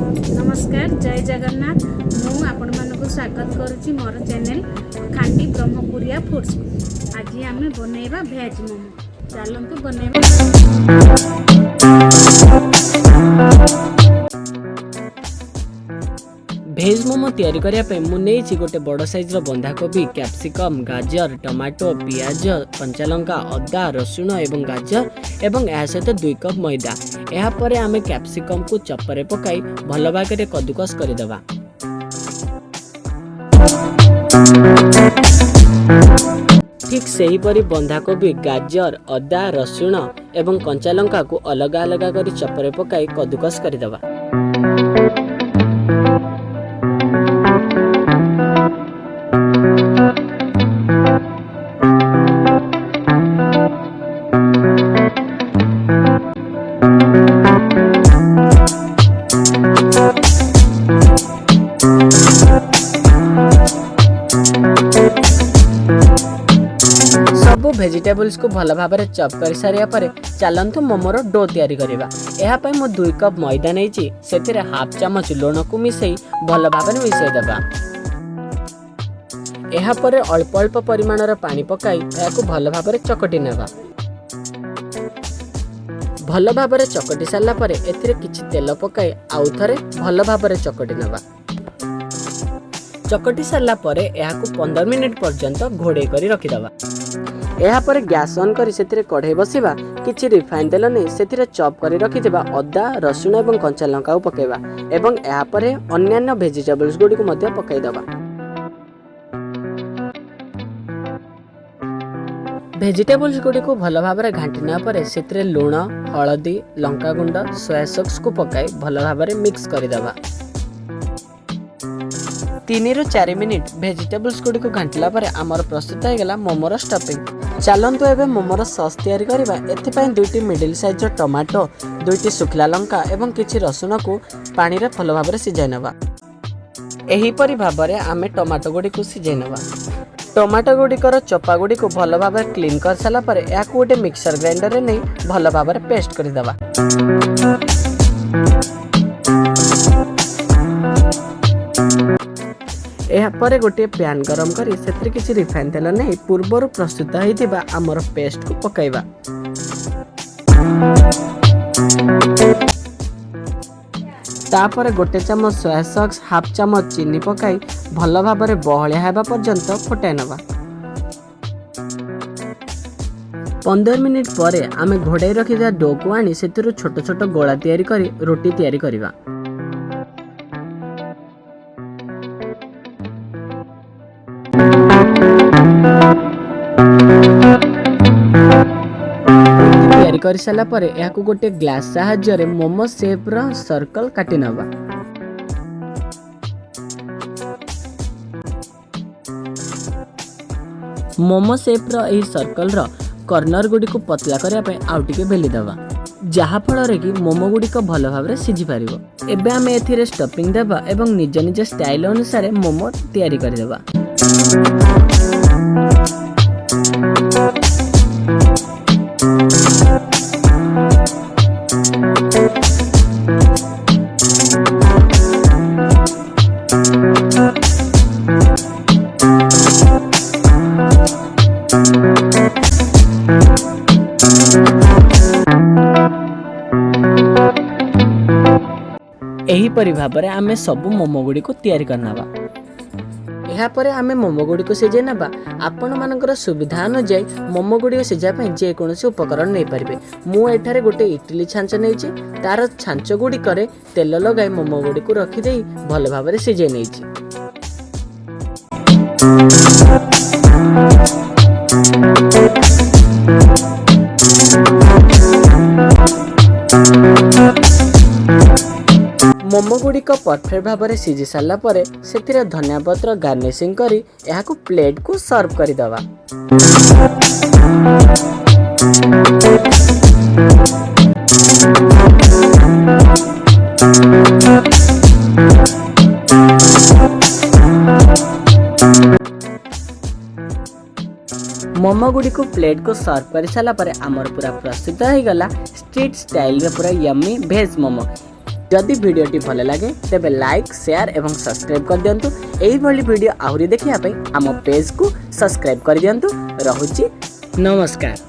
ନମସ୍କାର, ଜୟ ଜଗନ୍ନାଥ। ମୁଁ ଆପଣମାନଙ୍କୁ ସ୍ୱାଗତ କରୁଛି ମୋର ଚ୍ୟାନେଲ୍ ଖାଣ୍ଟି ବ୍ରହ୍ମପୁରିଆ ଫୁଡ଼୍ସକୁ। ଆଜି ଆମେ ବନେଇବା ଭେଜ୍ ମୋମୋ। ଚାଲନ୍ତୁ ବନେଇବା। ଭେଜ୍ ମୋମୋ ତିଆରି କରିବା ପାଇଁ ମୁଁ ନେଇଛି ଗୋଟେ ବଡ଼ ସାଇଜ୍ର ବନ୍ଧାକୋବି, କ୍ୟାପ୍ସିକମ୍, ଗାଜର, ଟମାଟୋ, ପିଆଜ, କଞ୍ଚାଲଙ୍କା, ଅଦା, ରସୁଣ ଏବଂ ଗାଜର ଏବଂ ଏହା ସହିତ 2 କପ୍ ମଇଦା। ଏହାପରେ ଆମେ କ୍ୟାପ୍ସିକମ୍କୁ ଚପରରେ ପକାଇ ଭଲ ଭାବରେ କଦୁକସ କରିଦେବା। ଠିକ୍ ସେହିପରି ବନ୍ଧାକୋବି, ଗାଜର, ଅଦା, ରସୁଣ ଏବଂ କଞ୍ଚାଲଙ୍କାକୁ ଅଲଗା ଅଲଗା କରି ଚପରରେ ପକାଇ କଦୁକସ କରିଦେବା। ସବୁ ଭେଜିଟେବଲ୍ସକୁ ଭଲ ଭାବରେ ଚପ୍ କରିସାରିବା ପରେ ଚାଲନ୍ତୁ ମୋମୋର do ତିଆରି କରିବା। ଏହା ପାଇଁ ମୁଁ 2 କପ୍ ମଇଦା ନେଇଛି। ସେଥିରେ ହାଫ୍ ଚାମଚ ଲୁଣକୁ ମିଶାଇ ଭଲ ଭାବରେ ମିଶାଇ ଦେବା। ଏହାପରେ ଅଳ୍ପ ଅଳ୍ପ ପରିମାଣର ପାଣି ପକାଇ ଏହାକୁ ଭଲ ଭାବରେ ଚକଟି ନେବା। ଭଲ ଭାବରେ ଚକଟି ସାରିଲା ପରେ ଏଥିରେ କିଛି ତେଲ ପକାଇ ଆଉ ଥରେ ଭଲ ଭାବରେ ଚକଟି ନେବା। ଚକଟି ସାରିଲା ପରେ ଏହାକୁ 15 ମିନିଟ୍ ପର୍ଯ୍ୟନ୍ତ ଘୋଡ଼େଇ କରି ରଖିଦେବା। ଏହାପରେ ଗ୍ୟାସ୍ ଅନ୍ କରି ସେଥିରେ କଢ଼େଇ ବସିବା। କିଛି ରିଫାଇନ୍ ତେଲ ନେଇ ସେଥିରେ ଚପ୍ କରି ରଖିଥିବା ଅଦା, ରସୁଣ ଏବଂ କଞ୍ଚା ଲଙ୍କାକୁ ପକାଇବା ଏବଂ ଏହାପରେ ଅନ୍ୟାନ୍ୟ ଭେଜିଟେବଲ୍ସ ଗୁଡ଼ିକୁ ମଧ୍ୟ ପକାଇଦେବା। ଭେଜିଟେବଲ୍ସ ଗୁଡ଼ିକୁ ଭଲ ଭାବରେ ଘାଣ୍ଟି ନେବା ପରେ ସେଥିରେ ଲୁଣ, ହଳଦୀ, ଲଙ୍କାଗୁଣ୍ଡ, ସୋୟା ସସ୍କୁ ପକାଇ ଭଲ ଭାବରେ ମିକ୍ସ କରିଦେବା। 3ରୁ 4 ମିନିଟ୍ ଭେଜିଟେବଲ୍ସ ଗୁଡ଼ିକୁ ଘାଣ୍ଟିଲା ପରେ ଆମର ପ୍ରସ୍ତୁତ ହୋଇଗଲା ମୋମୋର ଷ୍ଟଫିଂ। ଚାଲନ୍ତୁ ଏବେ ମୋମୋର ସସ୍ ତିଆରି କରିବା। ଏଥିପାଇଁ ଦୁଇଟି ମିଡ଼ିଲ୍ ସାଇଜ୍ର ଟମାଟୋ, ଦୁଇଟି ଶୁଖିଲା ଲଙ୍କା ଏବଂ କିଛି ରସୁଣକୁ ପାଣିରେ ଭଲ ଭାବରେ ସିଝାଇ ନେବା। ଏହିପରି ଭାବରେ ଆମେ ଟମାଟୋ ଗୁଡ଼ିକୁ ସିଝାଇ ନେବା। ଟମାଟୋ ଗୁଡ଼ିକର ଚୋପା ଗୁଡ଼ିକୁ ଭଲ ଭାବରେ କ୍ଲିନ୍ କରିସାରିଲା ପରେ ଏହାକୁ ଗୋଟେ ମିକ୍ସର ଗ୍ରାଇଣ୍ଡରରେ ନେଇ ଭଲ ଭାବରେ ପେଷ୍ଟ କରିଦେବା। ଏହାପରେ ଗୋଟିଏ ପ୍ୟାନ୍ ଗରମ କରି ସେଥିରେ କିଛି ରିଫାଇନ୍ ତେଲ ନେଇ ପୂର୍ବରୁ ପ୍ରସ୍ତୁତ ହୋଇଥିବା ଆମର ପେଷ୍ଟକୁ ପକାଇବା। ତାପରେ ଗୋଟେ ଚାମଚ ସୋୟା ସସ୍, ହାଫ୍ ଚାମଚ ଚିନି ପକାଇ ଭଲ ଭାବରେ ବହଳିଆ ହେବା ପର୍ଯ୍ୟନ୍ତ ଫୁଟାଇ ନେବା। 15 ମିନିଟ୍ ପରେ ଆମେ ଘୋଡ଼ାଇ ରଖିଥିବା ଡୋକୁ ଆଣି ସେଥିରୁ ଛୋଟ ଛୋଟ ଗୋଳା ତିଆରି କରି ରୁଟି ତିଆରି କରିବା। ରୁଟି ତିଆରି କରିସାରିଲା ପରେ ଏହାକୁ ଗୋଟେ ଗ୍ଲାସ୍ ସାହାଯ୍ୟରେ ମୋମୋ ସେପ୍ର ସର୍କଲ୍ କାଟି ନେବା। ମୋମୋ ସେପ୍ର ଏହି ସର୍କଲ୍ର କର୍ଣ୍ଣର ଗୁଡ଼ିକୁ ପତଳା କରିବା ପାଇଁ ଆଉ ଟିକେ ବେଲି ଦେବା, ଯାହାଫଳରେ କି ମୋମୋ ଗୁଡ଼ିକ ଭଲ ଭାବରେ ସିଝି ପାରିବ। ଏବେ ଆମେ ଏଥିରେ ଷ୍ଟଫିଂ ଦେବା ଏବଂ ନିଜ ନିଜ ଷ୍ଟାଇଲ୍ ଅନୁସାରେ ମୋମୋ ତିଆରି କରିଦେବା। ଏହିପରି ଭାବରେ ଆମେ ସବୁ ମୋମୋ ଗୁଡ଼ିକୁ ତିଆରି କରିନେବା। ଏହାପରେ ଆମେ ମୋମୋ ଗୁଡ଼ିକୁ ସିଝାଇ ନେବା। ଆପଣମାନଙ୍କର ସୁବିଧା ଅନୁଯାୟୀ ମୋମୋ ଗୁଡ଼ିକ ସିଝାଇବା ପାଇଁ ଯେକୌଣସି ଉପକରଣ ନେଇପାରିବେ। ମୁଁ ଏଠାରେ ଗୋଟେ ଇଟିଲି ଛାଞ୍ଚ ନେଇଛି। ତାର ଛାଞ୍ଚ ଗୁଡ଼ିକରେ ତେଲ ଲଗାଇ ମୋମୋ ଗୁଡ଼ିକୁ ରଖିଦେଇ ଭଲ ଭାବରେ ସିଝାଇ ନେଇଛି। ମୋମୋ ଗୁଡ଼ିକ ପରଫେକ୍ଟ ଭାବରେ ସିଝି ସାରିଲା ପରେ ସେଥିରେ ଧନିଆ ପତ୍ର ଗାର୍ନିସିଂ କରି ଏହାକୁ ପ୍ଲେଟ୍କୁ ସର୍ଭ କରିଦେବା। ମୋମୋ ଗୁଡ଼ିକୁ ପ୍ଲେଟ୍କୁ ସର୍ଭ କରିସାରିଲା ପରେ ଆମର ପୁରା ପ୍ରସ୍ତୁତ ହୋଇଗଲା ଷ୍ଟ୍ରିଟ୍ ଷ୍ଟାଇଲ୍ର ପୁରା ୟମି ଭେଜ୍ ମୋମୋ। ଯଦି ଭିଡ଼ିଓଟି ଭଲ ଲାଗେ, ତେବେ ଲାଇକ୍, ସେୟାର ଏବଂ ସବସ୍କ୍ରାଇବ୍ କରିଦିଅନ୍ତୁ। ଏଇଭଳି ଭିଡ଼ିଓ ଆହୁରି ଦେଖିବା ପାଇଁ ଆମ ପେଜ୍କୁ ସବସ୍କ୍ରାଇବ୍ କରିଦିଅନ୍ତୁ। ରହୁଛି, ନମସ୍କାର।